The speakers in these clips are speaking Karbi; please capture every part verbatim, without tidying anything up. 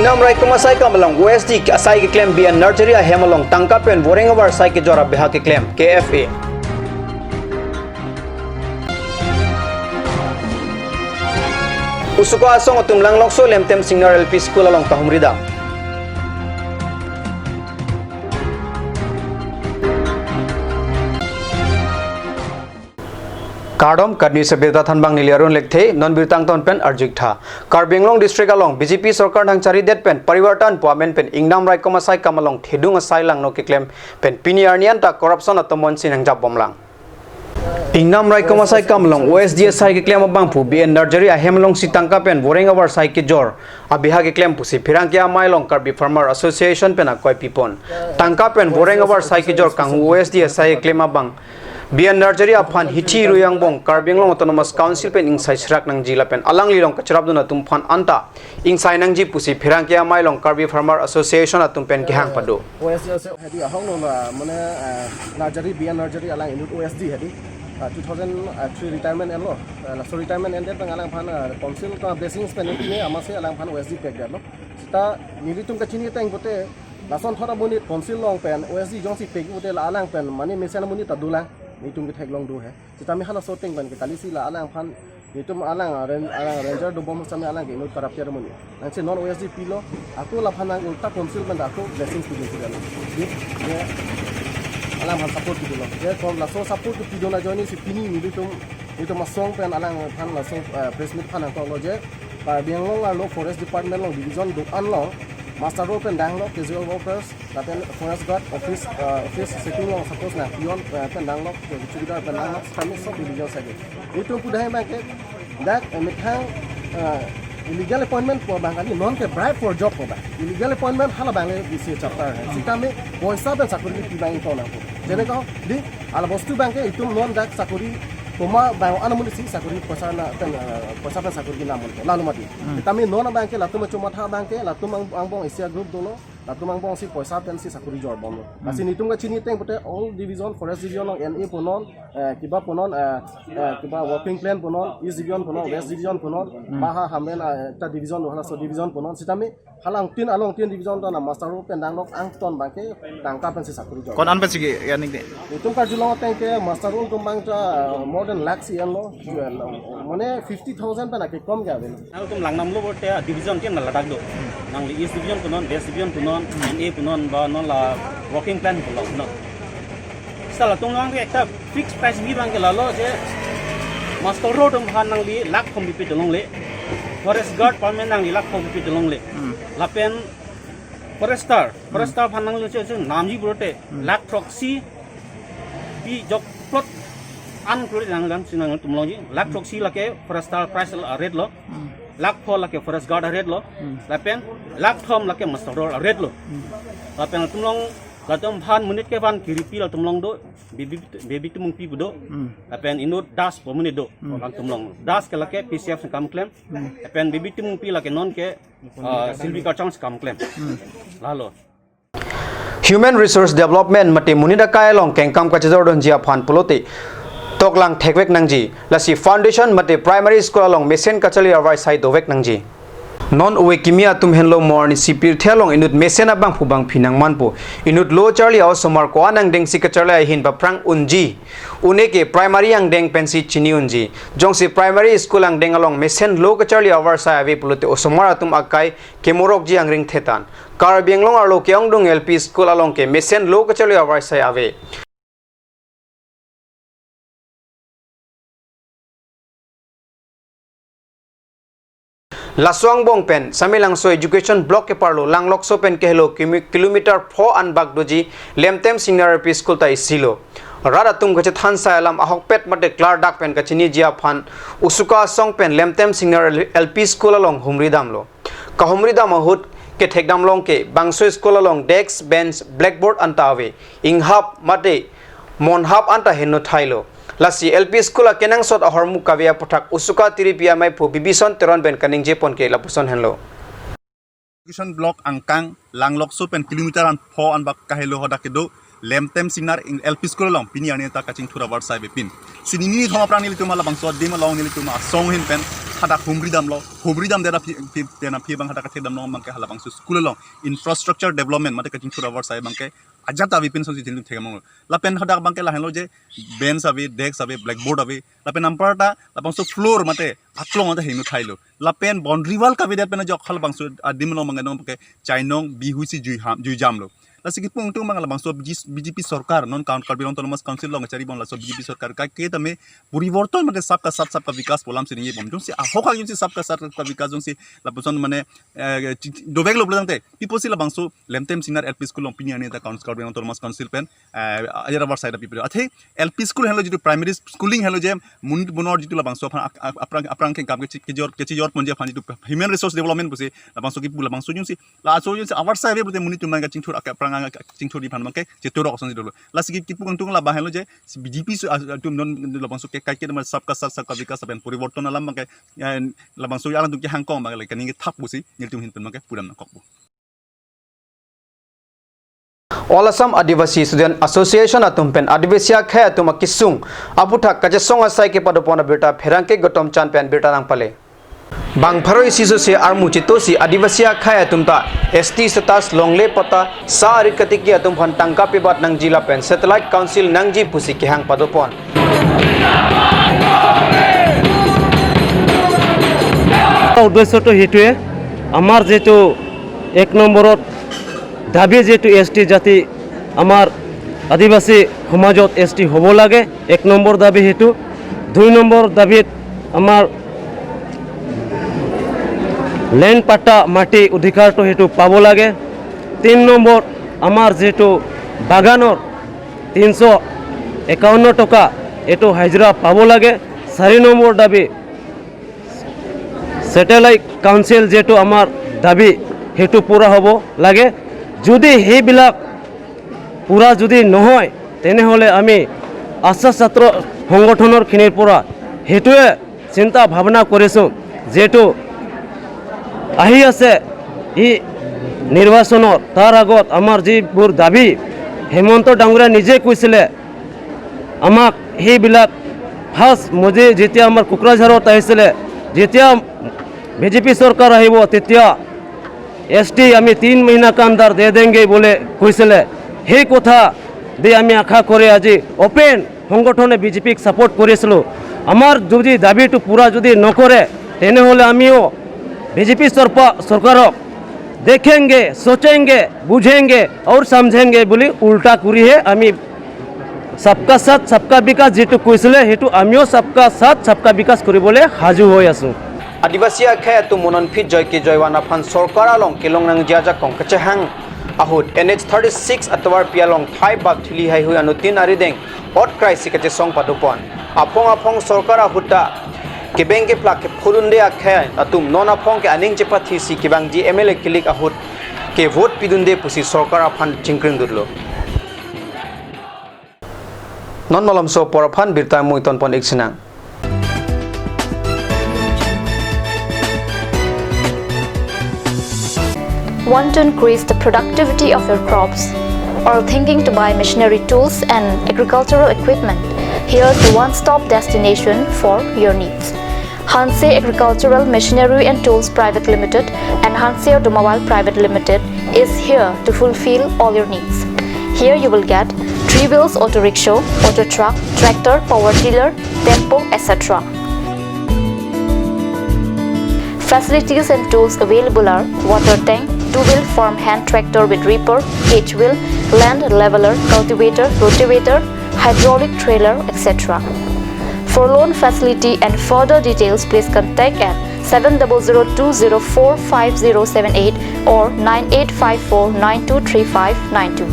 Ingnam raikom asai kam along O S D asai keklem B N Nursery ahem along tangka pen voreng avarsai kejor abeha keklem K F A. Usuka asong atum Langlokso Lemtem Senior L P School along kahumri dam. Kardom, KAT News abirta thanbang neli Arun Lekthe, non birta angton pen arju-ik tha. Karbi Anglong District along B J P sorkar nangcharidet pen parivartan pu amen pen ingnam raikom asai kam along thedung asai langno keklem pen pini arni anta corruption atomon si nangjap bomlang. Ingnam raikom asai kam along O S D asai keklem abangphu B N Nursery ahem alongsi tangka pen voreng avarsai kejor abeha keklem pusi pherangke amei along Karbi Farmer Association pen akoi pipon. Tangka pen voreng avarsai kejor kanghu O S D asai keklem abang B N Nursery aphan hithi rui angbong Karbi Anglong Autonomous Council pen ingsai serak nangji lapen alanglilong kacharapdun atum aphan anta ingsai nangji pusi pherangke amei along Karbi Farmer Association atum pen kehang pado. O S D ase hedi ahong lo la mane, eh, nursery, B N nursery alang inut O S D hedi. Ah, two thousand three retirement enlo. Eh, laso retirement endet pen alangphan, eh, council ka blessings pen ini amatsi alangphan O S D pekdetlo. Seta nelitum kachini ateng pute lason thot amonit council along pen O S D jongsi pek pute la alang pen mane mesen amonit ta dolang. Nelitum ketheklong do he. Sitame halaso ateng pen ke kalisi la alangphan nelitum alang ren-, alang ranger dobom sitame alang ke inut corrupted amonit. Nangsi non O S D pilo, ako laphan nang ulta council pen ako blessings pidun pidun. Di, ya, alangphan support pidunlo. Ya, kon laso support pidun ajoine si pini nelitum, nelitum asong pen alangphan laso, eh, press meet aphan nangkoklo je, Karbi Anglong arlo Forest Department along division do-an along, muster roll pen danglo casual workers, lapen forest guard, office, eh, office sitting along suppose na peon, eh, pen danglo, chowkidar pen danglo, kami sob division sagi. Itum pudai abang ke, dak, eh, methang, eh, illegal appointment pu abang kali, non ke bribe for job pu abang. Illegal appointment hala abang le bisi chapter hai. Sitame poisa pen sakori pi abang ito nangpo. Jene ko, di, hala bostu abang ke itum non dak sakori, koma abang anu muni si sakori poisa na pen, eh, poisa pen sakori na mun. Lalu mati. Hmm. Sitame non abang ke, latum chomatha abang ke, latum ang, angbong Asia Group dolo. Latum angbong si poisa pen si sakori jor bomlo. Hmm. Lasi nelitum kachini ateng pute all division, forest division along N A punon, eh, kiba punon, eh, eh, kiba working plan punon, East Division punon, West Division punon, hmm, baha hamren, eh, ekta division do halaso division punon, sitame hala angtin along tin division ta na muster roll pen danglok angton abang ke tangka pen si sakori jor. Kon-an pen si ke ya ning de. Itum karjulong ateng ke muster roll atum abang ta, uh, more than lakh si enlo, mane fifty thousand pen ake kom ke avel. Nangtum langnamlo pute division tin ladak do. Nangli East Division punon, West Division punon, N A punon ba non la working plan punon. Sala tung lang ke ekta fixed price bi abang ke lalo je muster roll atum aphan nangli lakh thom pipi dolongle. Forest guard appointment nangli lakh thom pipi dolongle. Hmm. Lapen forester, forester aphan nangli che che namji pulote, hmm, lakh throksi pi jok plot an crore nang lam sinang tum longji, lakh throksi lake forester price a rate lo, hmm, lakh pho lake forest guard a rate lo, hmm, lapen lakh thom lake muster roll a rate lo. Hmm. Lapen latum along, latum aphan monit ke aphan Kiripi latum along do, Baby, Baby Timungpi pu do, hmm, lapen inut Das pu amonit do, hmm, latum along. Das ke lake P C F si kam klem, hmm, lapen Baby Timungpi lake non ke, ah, Silvi Karchong si kam klem. Hmm. Lalo. Human Resource Development mate monit akai along kengkam kachejordunji aphan pulote toklang thekvek nangji. Lasi foundation mate primary school along mesen kacharli avarsai dovek nangji. Non ove kimi atum henlo mo arni si pirthe along inut mesen abangphu bangphi nangmanpo. Inut lo charli a-osomar ko-an angdeng si kacharli ahin paphrang unji. Une ke primary angdeng pensi chini unji. Jongsi primary school angdeng along mesen lo kacharli avarsai ave pulote osomar atum akai kemorokji angring thetan. Karbi Anglong arlo ke-ongdung L P school along ke mesen lo kacharli avarsai ave. Laso angbong pen Samelangso Education Block keparlo Langlokso pen kehelo kimi-, kilometer pho anbak doji Lemtem Senior L P School ta isilo. Rat atum kachethan sai alam ahokpet mate klardak pen kachiniji aphan Usuka asong pen Lemtem Senior L P School along humri damlo. Kahumri dam ahut kethekdam long ke bangso school along desk, bench, blackboard anta ave, inghap mate monhap anta henlo thailo. Lasi L P school akenangsot ahormu kave aputhak Usuka tiripi ameiphu Bibison Teron pen kaningjepon ke lapuson henlo. Education Block angkang Langlokso pen kilometer an pho anbak kahelo hadak kedo Lemtem Singnar L P School along pini arni ta kachingthur avarsai avepin. Si nini nithom aphrang nelitum halabangso adim along nelitum asong ahin pen hadak humri damlo, humri damdet aphi, aphi, pen aphi abang hadak kathek damlo abangke halabangso school along infrastructure development mate kachingthur avarsai abangke ajat avepin asonsi nelitum thekdamlo. Lapen hadak abangke lahenlo je bench ave, desk ave, blackboard ave. Lapen anparta labangso floor mate aklong mate hingno thailo. Lapen boundary wall kavedet pen ajok halabangso adim along abangke nong abangke chainong bihui si juiham, juijamlo. Lasi kipu ingtung abang labangso B J P sorkar non Kar-, Karbi Anglong Autonomous Council along kacharibom laso B J P sorkar kaike tame poriborton mate sabka saath sabka vikas pu alam si ningjebom. Jongsi ahok hak jongsi sabka saath sabka vikas jongsi lapuson mane, eh, chi-, chi-, doveklo pulo tangte, pi apotsi labangso Lemtem Singnar L P School along pini arni ta Council, Karbi Anglong Autonomous Council pen, eh, ajat avarsai ta pipedo. Athe L P school henlo jitu primary schooling henlo je monit bonor jitu labangso aphan ak-, ak-, aphrang, aphrang kengkam kechi-, kejor, kechijor ponji aphan jitu human resource development pusi labangso kipu labangso jongsi, laso jongsi avarsai ave pulote monit atum abang kachingthur ak-, aphrang kachingthurji aphan abangke cheturok asonsi dolo. Lasi kipu ingtung labang henlo je B J P so, ah, atum non labangso ke kaike tame sabka saath sabka vikas lapen poriborton alam abangke, eh, labangso alanglitum kehang kong abangke kaning kethap pusi nelitum ahin pen abangke pudam nangkokpo. All Assam Adivasi Student Association atum pen Adivasi akhei atum akesung aputhak kachesong asai kepadopon abirta pherangke Gautam Chand pen birta nangpale. Bang pharo isi sose armu chetosi Adivasi akhei atum ta S T status, longle patta, sa arit katiki atum aphan tangka pebat nangji lapen satellite council nangji pusi kehang padopon. উদ্দেশ্য তো সেইটোৱে, আমাৰ যিটো এক নম্বৰত দাবী, যিটো এছ টি জাতি, আমাৰ আদিবাসী সমাজত এছ টি হ'ব লাগে, এক নম্বৰ দাবী সেইটো। দুই নম্বৰ দাবীত আমাৰ লেণ্ড পাট্টা, মাটি অধিকাৰটো সেইটো পাব লাগে। তিনি নম্বৰ, আমাৰ যিটো বাগানৰ তিনিশ একাৱন্ন টকা এইটো হাজিৰা পাব লাগে। চাৰি নম্বৰ দাবী, ছেটেলাইট কাউন্সিল যিটো আমাৰ দাবী, সেইটো পূৰা হ'ব লাগে। যদি সেইবিলাক পূৰা যদি নহয়, তেনেহ'লে আমি আশা ছাত্ৰ সংগঠনৰখিনিৰ পৰা সেইটোৱে চিন্তা ভাৱনা কৰিছোঁ, যিহেতু আহি আছে এই নিৰ্বাচনৰ, তাৰ আগত আমাৰ যিবোৰ দাবী, হিমন্ত ডাঙৰীয়া নিজে কৈছিলে আমাক সেইবিলাক, ফাৰ্ষ্ট মোদী যেতিয়া আমাৰ কোকৰাঝাৰত আহিছিলে, যেতিয়া বিজেপি চৰকাৰ আহিব, তেতিয়া এছ টি আমি তিন মহিনা কা আন্দাৰ দে দেংগে বুলি কৈছিলে। সেই কথা দি আমি আশা কৰি আজি অপেন সংগঠনে বিজেপিক ছাপোৰ্ট কৰিছিলোঁ। আমাৰ যদি দাবীটো পূৰা যদি নকৰে, তেনেহ'লে আমিও বিজেপি চৰপা-, চৰকাৰক দেখেংগে, সোচেংগে, বুঝেংগে আৰু সমঝেংগে বুলি উল্টা কৰিহে আমি সবকা সাথ সবকা বিকাশ যিটো কৈছিলে, সেইটো আমিও সবকা সাথ সবকা বিকাশ কৰিবলৈ সাজু হৈ আছোঁ। Adivasi akhei atum mononphit joike joiwan aphan sorkar along kelong nangji ajakong kachehang ahut N H thirty-six atovarpi along thai bak thili haihui anuttin arideng ot kraisi kachesong padopon. Aphong aphong sorkar ahut ta kebeng keplak kephurunde akhei atum non aphong ke aning chepathisi kevangji M L A kilik ahut ke vote pidunde pusi sorkar aphan chingkring dutlo. Non malomso apor aphan birta muiton pon ik sinang. Want to increase the productivity of your crops? Or thinking to buy machinery tools and agricultural equipment? Here's the one-stop destination for your needs. Hanse Agricultural Machinery and Tools Private Limited and Hanse Automobile Private Limited is here to fulfill all your needs. Here you will get three wheels auto rickshaw, auto truck, tractor, power tiller, tempo, et cetera. Facilities and tools available are water tank, two-wheel farm hand tractor with reaper, cage wheel, land leveler, cultivator, rotavator, hydraulic trailer, et cetera. For loan facility and further details, please contact at seven double zero two zero four five zero seven eight or nine eight five four nine two three five nine two.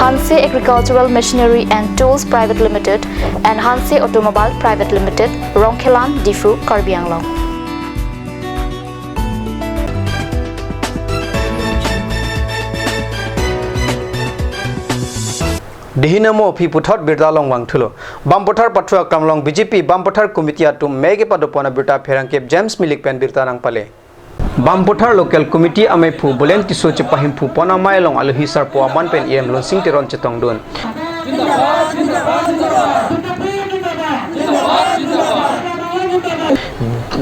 Hanse Agricultural Machinery and Tools Private Limited and Hanse Automobile Private Limited, Rongkhelan, Diphu, Karbi Anglong. Dihina mo aphi puthot birta along vangthulo. Bampothar pathu akam along B J P Bampothar Committee atum mege padopon abirta pherangke James Milik pen birta nangpale. Bamputhar Local Committee ameiphu Bolen Tisso chepahemphu pon amei along alohi sarpo aman pen E M Lunsing Teron chetongdun.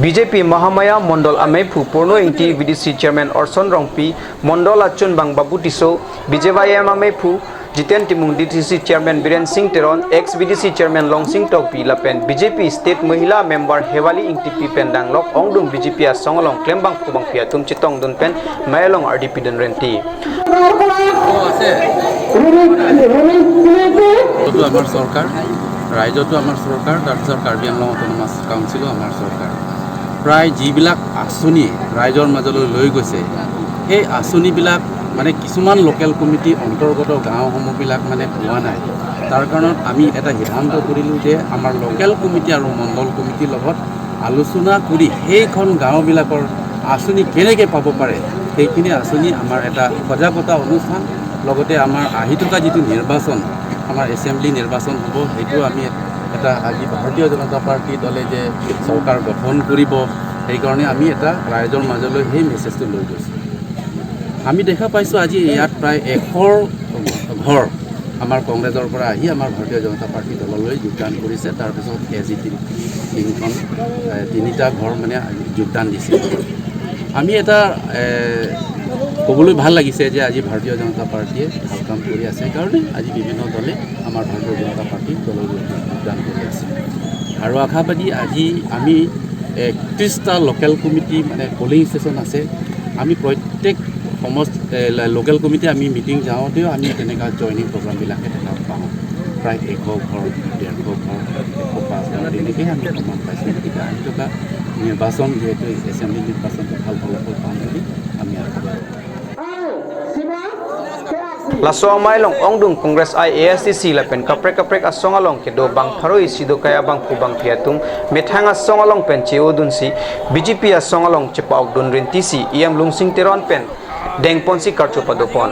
B J P Mahamaya Mondol ameiphu Purno Ingti, V D C Chairman Orson Rongpi, Mondol achunbang Babu Tisso, B J Y M ameiphu Jiten Timung, D D C Chairman Biren Sing Teron, ex V D C Chairman Longsing Tokbi lapen B J P State Mahila Member Hewali Ingtipi pen danglok ongdung B J P asong along klembang phubang phi atum chetongdun pen mei along ardi pidun renti. আছে। ৰাইজতো আমাৰ চৰকাৰ, ৰাইজতো আমাৰ চৰকাৰ, তাৰপিছত কাৰ্বি আংলং অট'নমাছ কাউন্সিলো আমাৰ চৰকাৰ। প্ৰায় যিবিলাক আঁচনি ৰাইজৰ মাজলৈ লৈ গৈছে, সেই আঁচনিবিলাক মানে কিছুমান লোকেল কমিটি অন্তৰ্গত গাঁওসমূহবিলাক মানে পোৱা নাই। তাৰ কাৰণত আমি এটা সিদ্ধান্ত কৰিলোঁ যে আমাৰ লোকেল কমিটি আৰু মণ্ডল কমিটিৰ লগত আলোচনা কৰি সেইখন গাঁওবিলাকৰ আঁচনি কেনেকৈ পাব পাৰে, সেইখিনি আঁচনি আমাৰ এটা সজাগতা অনুষ্ঠান, লগতে আমাৰ আহি থকা যিটো নিৰ্বাচন, আমাৰ এছেম্বলি নিৰ্বাচন হ'ব, সেইটো আমি এটা আজি ভাৰতীয় জনতা পাৰ্টি দলে যে চৰকাৰ গঠন কৰিব, সেইকাৰণে আমি এটা ৰাইজৰ মাজলৈ সেই মেছেজটো লৈ গৈছোঁ। আমি দেখা পাইছোঁ আজি ইয়াত প্ৰায় এশৰ ঘৰ আমাৰ কংগ্ৰেছৰ পৰা আহি আমাৰ ভাৰতীয় জনতা পাৰ্টি দললৈ যোগদান কৰিছে। তাৰপিছত এ জি টি তিনিখন, এ, তিনিটা ঘৰ মানে যোগদান দিছে। আমি এটা, এ, ক'বলৈ ভাল লাগিছে যে আজি ভাৰতীয় জনতা পাৰ্টিয়ে ভাল কাম কৰি আছে কাৰণে আজি বিভিন্ন দলে আমাৰ ভাৰতীয় জনতা পাৰ্টি দললৈ যোগদান কৰি আছে। আৰু আশাবাদী আজি আমি একত্ৰিশটা লোকেল কমিটি মানে পলিং ষ্টেচন আছে, আমি প্ৰত্যেক সমষ্ট-, এ, ল-, লোকেল কমিটি আমি মিটিং যাওঁতেও আমি তেনেকুৱা জইনিং প্ৰগ্ৰামবিলাকে দেখা পাওঁ। প্ৰায় এশ ঘৰ, ডেৰশ ঘৰ, এশ পাঁচ ঘৰ, তেনেকৈয়ে আমি প্ৰমাণ পাইছোঁ। গতিকে আহি থকা নিৰ্বাচন যিহেতু এছেম্বলি নিৰ্বাচনটো ভাল ফলাফল পাম বুলি আমি আশাবাদী। Laso amei along ongdung Congress I A S D C lapen kaprek kaprek asong along kedo bang pharo isi do kaya bang phu bang phi atum methang asong along pen che-odunsi B J P asong along chepa-okdun rintisi E M Lunsing Teron pen dengponsi karcho padopon.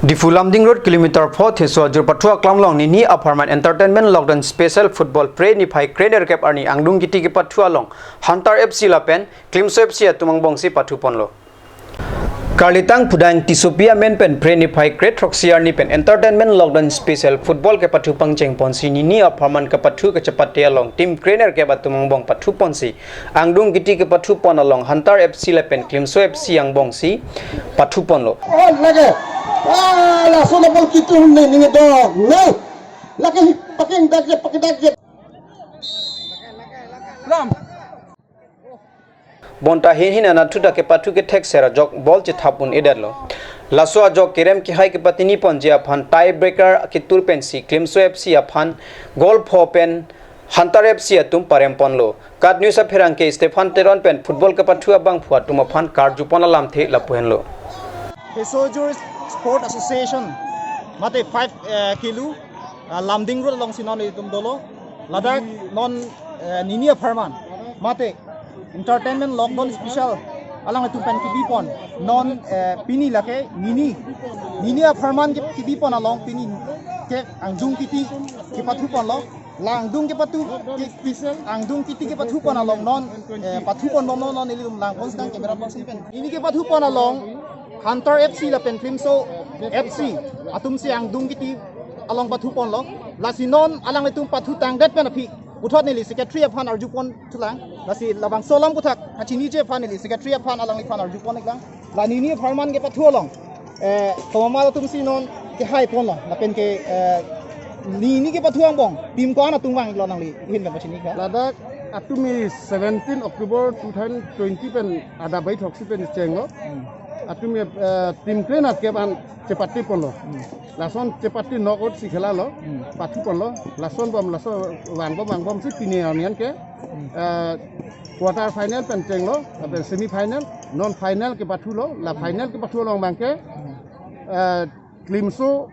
Diphu Lumding Road kilometer pho Theso ajur pathu aklam along nini apharman entertainment lockdown special football pre niphai krenerkep arni angdung kiti kepathu along Hunter F C lapen Klimso F C atum angbongsi pathu ponlo. Karlitang Phudang Tissopi amen pen pre niphai kre throksi arni pen entertainment lockdown special football kepathu pangcheng ponsi nini apharman kepathu kachepate along team krenerkep atum angbong pathu ponsi angdung kiti kepathu pon along Hunter F C lapen Klimso F C angbongsi pathu ponlo. Oh, lage. Ah, laso na bol kitu ne ninge dog ne. Lage paking dak je, paking dak je. Lam. Bonta hin hin anatthu ta kepathu kethek ser ajok bol chethap un-edetlo. Laso ajok kerem kehai kepatini ponji aphan tie breaker ketur pensi Klimso F C aphan goal pho pen Hunter F C atum parem ponlo. KAT News apherangke Stephan Teron pen football kepathu abangphu atum aphan karju pon alamthe lapu henlo. Theso ajur Sport Association mate five, eh, kilo, ah, Lumding Road alongsi non itum dolo. Ladak non, eh, nini apharman mate entertainment lockdown special alanglitum pen kebi pon. Non, eh, pini lake nini, nini apharman ke-, kebi pon along pini ke angdung kiti kepathu ponlo. La angdung kepathu ke-, ke-, angdung kiti kepathu pon along non, eh, pathu pon bom non, non ilitum langpon sedang camera person pen. Nini kepathu pon along Hunter F C lapen Klimso F C atumsi angdung kiti along pathu ponlo. Lasi non alanglitum pathu tangdet pen aphi puthot neli secretary aphan arju pon thulang. Lasi labangso alam puthak kachiniji aphan neli secretary aphan alangliphan arju pon iklang. La nini apharman kepathu along, eh, komat atumsi non kehai ponlo. Lapen ke, eh, nini kepathu angbong team ko-an atum vanglo nangli hin pen pachini kha. Ladak atumi seventeen October two thousand twenty pen adap baithroksi pen chenglo. Hmm. Atumi, eh, team krenerkep an chepate ponlo. Hmm. Lason chepate knockout si khelalo. Hmm. Pathu ponlo. Lason bom, lason vangbom vangbomsi pini arni an ke, hmm, eh, quarter final pen chenglo, lapen semi final, non final kepathulo, la final kepathu along abangke, hmm, eh, Klimso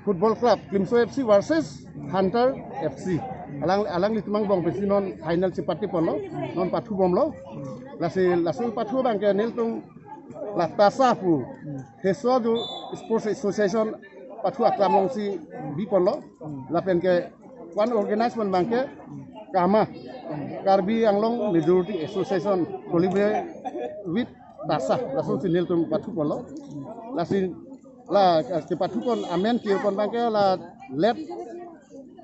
Football Club, Klimso F C versus Hunter F C. Alang, alanglitum angbong pensi non final chepate ponlo, non pathu bomlo. Lasi lason pathu abangke nelitum la TASA pu, Theso ajur Sports Association pathu aklam alongsi bi ponlo. Lapen ke one organize pon abangke Ama Karbi Anglong Majority Association collaborate with TASA, laso si nelitum pathu ponlo. Lasi la kepathupon amen ke-irpon abangke la Let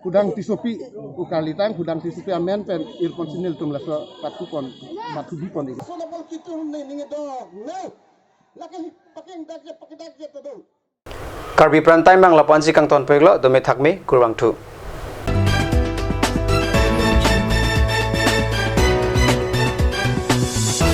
Hudang Tissopi, u karlitang Hudang Tissopi amen pen irpon si nelitum laso pathupon, pathubi pon ik. Karbi Prime Time abang lapu-an si kangton peglo, dome thakme, kurvangthu.